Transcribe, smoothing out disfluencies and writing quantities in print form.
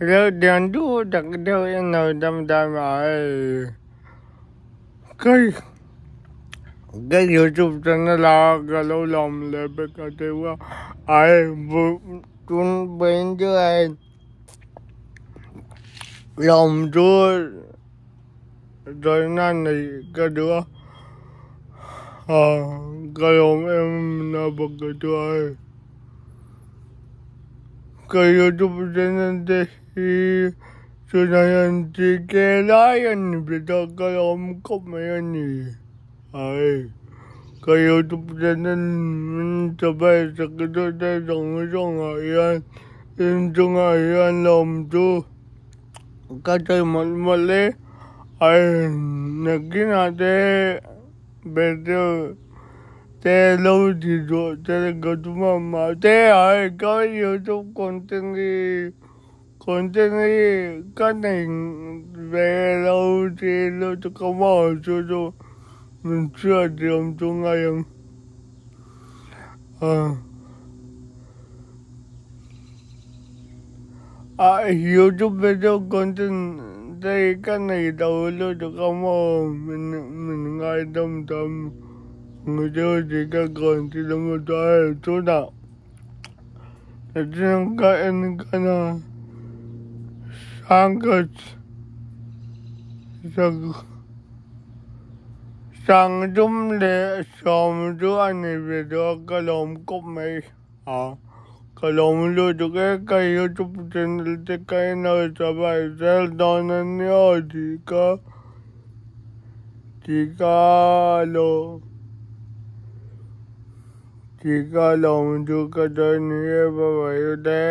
Reu tak deuh in lo dam dam ai. Ka ka YouTube channel a ka lo lawm leh bek a deuh a ai tun vawiin chu hei lawm chu zawihna neih ka duh a ka lawm em em na bawk ka chu ai. Ka YouTube channel te hi tunah hian ti ke lai a ni ve ta ka lawm khawp mai a ni ai ka YouTube channel min subscribe sak deuh te zawng zawng ah hian inchungah hian lawm chu ka sawi mawlh mawlh e ai nakinah te video te lo ti duah te ka tum a mahse ai ka youtube content hi content hi ka nei ve lo ti lutuk a maw chu chu min hriat thiam chu ngai ang a youtube video content te hi ka nei lo lutuk a maw min min ngaidam tam chu ti ka content emaw chuan hei tunah tichuan ka en khan a sangdum leh sawm chu a ni ve tawh a ka lawm khawp mai. A ka lawm lutuk e ka youtube channel te ka en a subscribe zel dawn a nia aw tih ka tih ka lo tih ka lawm chu ka dawn ni e bye bye u te.